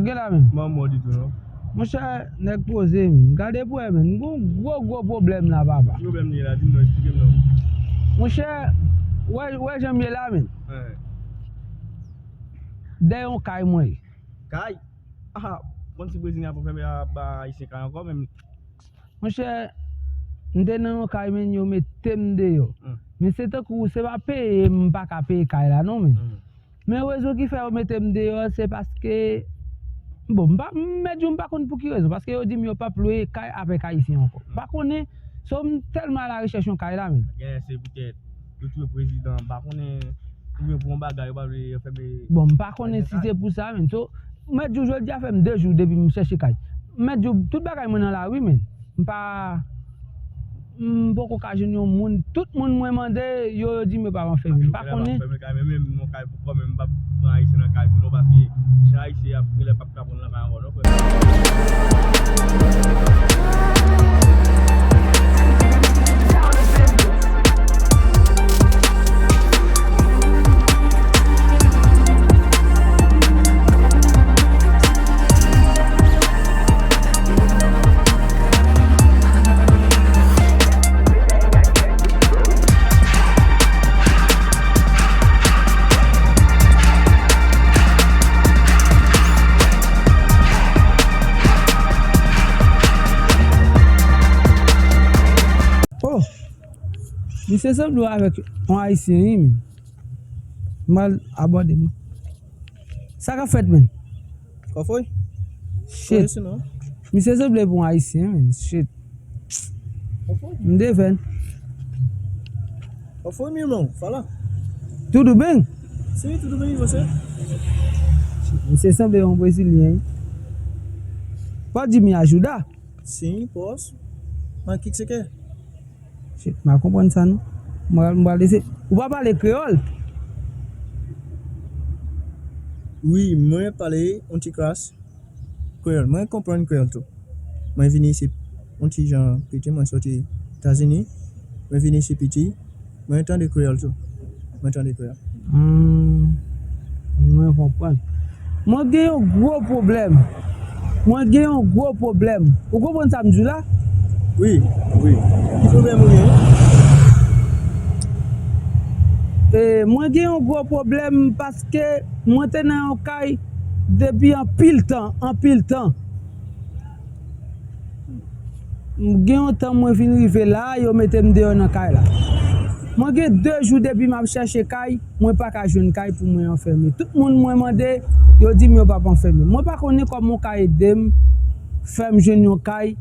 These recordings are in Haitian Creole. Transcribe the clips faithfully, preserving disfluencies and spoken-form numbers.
Gen la menm. Mwen mò ditou non. Monchè, nèg poze menm. Gade pou wè menm. M gon gwo gwo pwoblèm la papa. Ki pwoblèm li ye la? Di m non, eksplike m non. Monchè, wè, wè jan m ye la menm. Dèyè yon kay mwen ye. Kay? Ah, konn si Brezilyen ap fèmen a ba Ayisyen kay ankò menm. Monchè, m te nan yon kay menm, yo mete m deyò. Men se tankou se pa peye m pa ka peye kay la non menm. Men rezon ki fè yo mete m deyò se paske, bon, m pa, m mèt di w m pa konn pou ki rezon, paske yo di m yo p ap lwe kay avèk Ayisyen ankò. M pa konnen, so m tèlman alarechèch yon kay la menm. Genlè se poutèt yo touye prezidan, m pa konnen, oubyen pou yon bagay yo pa vle fèmen. Bon, m pa konnen si se pou sa menm. So, m mèt di w jodi a fè m de jou depi m chèche kay. M mèt di w tout bagay mwen nan lari menm. M pa, m poko ka jwenn yon moun. Tout moun mwen mande, yo, yo di m yo p ap anfèmen. M pa konnen. Fèmen kay, men menm yon kay pou kò, men m p ap pran Ayisyen nan kay pou nou, paske jan Ayisyen ap genlè p ap ka pran nan kay ankò non, frè m. Oh, misye sanble avèk yon Ayisyen, wi, men. M al abòde, men. Sa k ap fèt, men? Kòfòy? Shit. Misye sanble pou yon Ayisyen, men. Shit. M devèn. Kòfòy, mi irmão, fala. Tudo bem? Sim, tudo bem, e você? Shit, misye sanble yon Brezilyen. Pode me ajudar? Sim, posso. Mas o que que você quer? Shit, m pa konprann sa non. M pral, m pral eseye. Ou pa pale kreyòl? Wi, mwen pale yon ti kras kreyòl. Mwen konprann kreyòl tou. Mwen vini isit yon ti jan piti, mwen soti Etazini. Mwen vini isit piti. Mwen tande kreyòl tou. Mwen tande kreyòl. Hmm, mwen konprann. Mwen gen yon gwo pwoblèm. Mwen gen yon gwo pwoblèm. Ou konprann sa m di w la? Wi, wi. Ki pwoblèm ou gen? E, mwen gen yon gwo pwoblèm paske mwen te nan yon kay depi anpil tan, anpil tan. M gen yon tan mwen vin rive la, yo mete m deyò nan kay la. Mwen gen de jou depi m ap chèche kay, mwen pa ka jwenn kay pou mwen anfèmen. Tout moun mwen mande, yo di m yo p ap anfèmen. Mwen pa konnen kòman w ka ede m, fè m jwenn yon kay.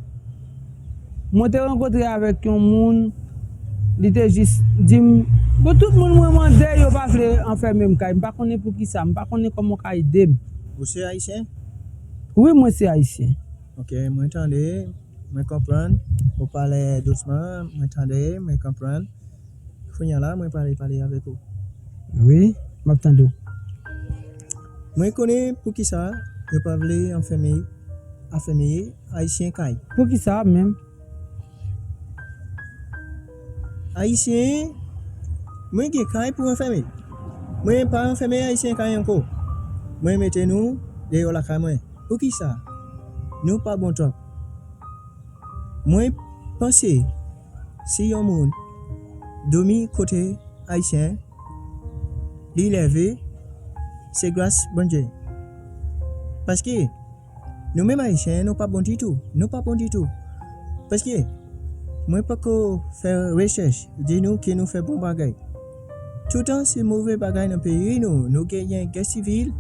Mwen te rankontre avèk yon moun, li te jis di m, bon, tout moun mwen mande, yo pa vle anfèmen m kay. M pa konnen poukisa, m pa konnen kòman w ka ede m. Ou se ayisyen? Wi, mwen se ayisyen. Ok, mwen tande, mwen konprann. Ou pale dousman, mwen tande, mwen konprann. Kounye a la, mwen pale, pale avèk ou. Wi, m ap tande w. Mwen konnen poukisa yo pa vle anfèmen, anfèmen ayisyen kay. Poukisa menm? Ayisyen, mwen gen kay pou anfèmen. Mwen pa anfèmen ayisyen kay ankò. Mwen mete nou deyò lakay mwen. Poukisa? Nou pa bon twòp. Mwen panse, si yon moun dòmi kote ayisyen, li leve, se gras Bondye. Paske nou menm ayisyen, nou pa bon ditou. Nou pa bon ditou. Paske mwen poko fè rechèch, di nou ke nou fè bon bagay. Toutan se move bagay nan peyi nou. Nou genyen gè sivil.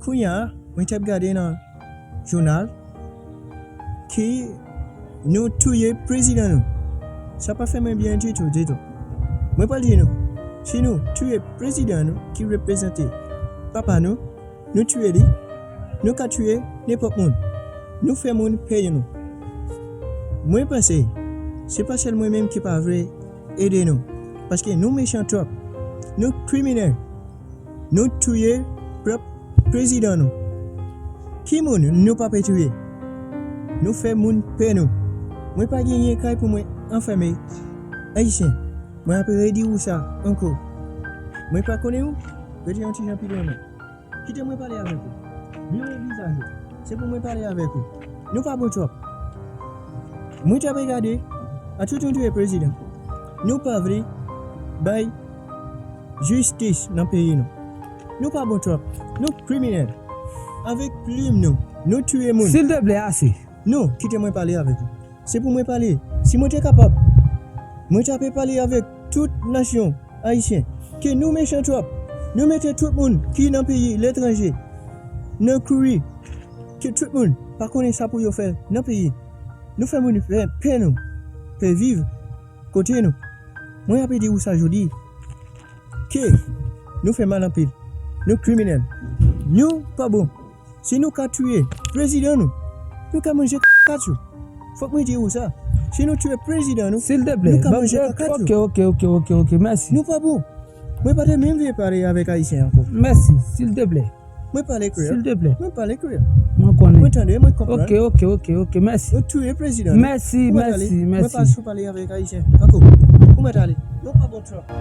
Kounye a, mwen t ap gade nan jounal ke nou touye prezidan nou. Sa pa fè mwen byen ditou, ditou. Mwen pral di nou, si nou touye prezidan nou ki reprezante papa nou, nou touye li, nou ka touye nenpòt moun. Nou fè moun peye nou. Mwen panse, se pa sèl mwen menm ki pa vle ede nou, paske nou mechan twòp. Nou kriminèl. Nou touye pwòp prezidan nou. Ki moun nou pa pe touye? Nou fè moun pè nou. Mwen pa genyen kay pou mwen anfème ayisyen. Mwen ap redi ou sa ankò. Mwen pa konnen ou, rete yon ti jan pi lwen mwen. Kite mwen pale avèk ou. Mire vizaj ou. Se pou mwen pale avèk ou. Nou pa bon twòp. Mwen t ap regade, an tout nou touye prezidan. Nou pa vle bay jistis nan peyi nou. Nou pa bon twòp. Nou kriminèl. Avèk plim nou, nou touye moun. Silteplè, ase. Non, kite mwen pale avèk ou. Se pou mwen pale. Si mwen te kapab, mwen t ape pale avèk tout nasyon ayisyen ke nou mechan twòp. Nou mete tout moun ki nan peyi letranje nan kouri, ke tout moun pa konnen sa pou yo fè nan peyi. Nou fè moun pè, pè nou, pè viv kote nou. Mwen ape di ou sa jodi, ke nou fè mal anpil. Nou kriminèl. Nou pa bon. Si nou ka touye prezidan nou, nou ka manje kakat yo. Fòk mwen di ou sa. Si nou touye prezidan nou, nou ka manje kakat yo. Ok, ok, ok, ok, ok, mèsi. Nou pa bon. Mwen pa te menm vle pale avèk ayisyen ankò. Mèsi, silteplè. Mwen pale kreyòl. Silteplè. Mwen pale kreyòl. Mwen konnen. Mwen tande, mwen konprann. Ok, ok, ok, ok, mèsi. Nou touye prezidan nou. Mèsi, mèsi, mèsi. Mwen pa sou pale avèk ayisyen ankò. Ou mèt ale. Nou pa bon twòp.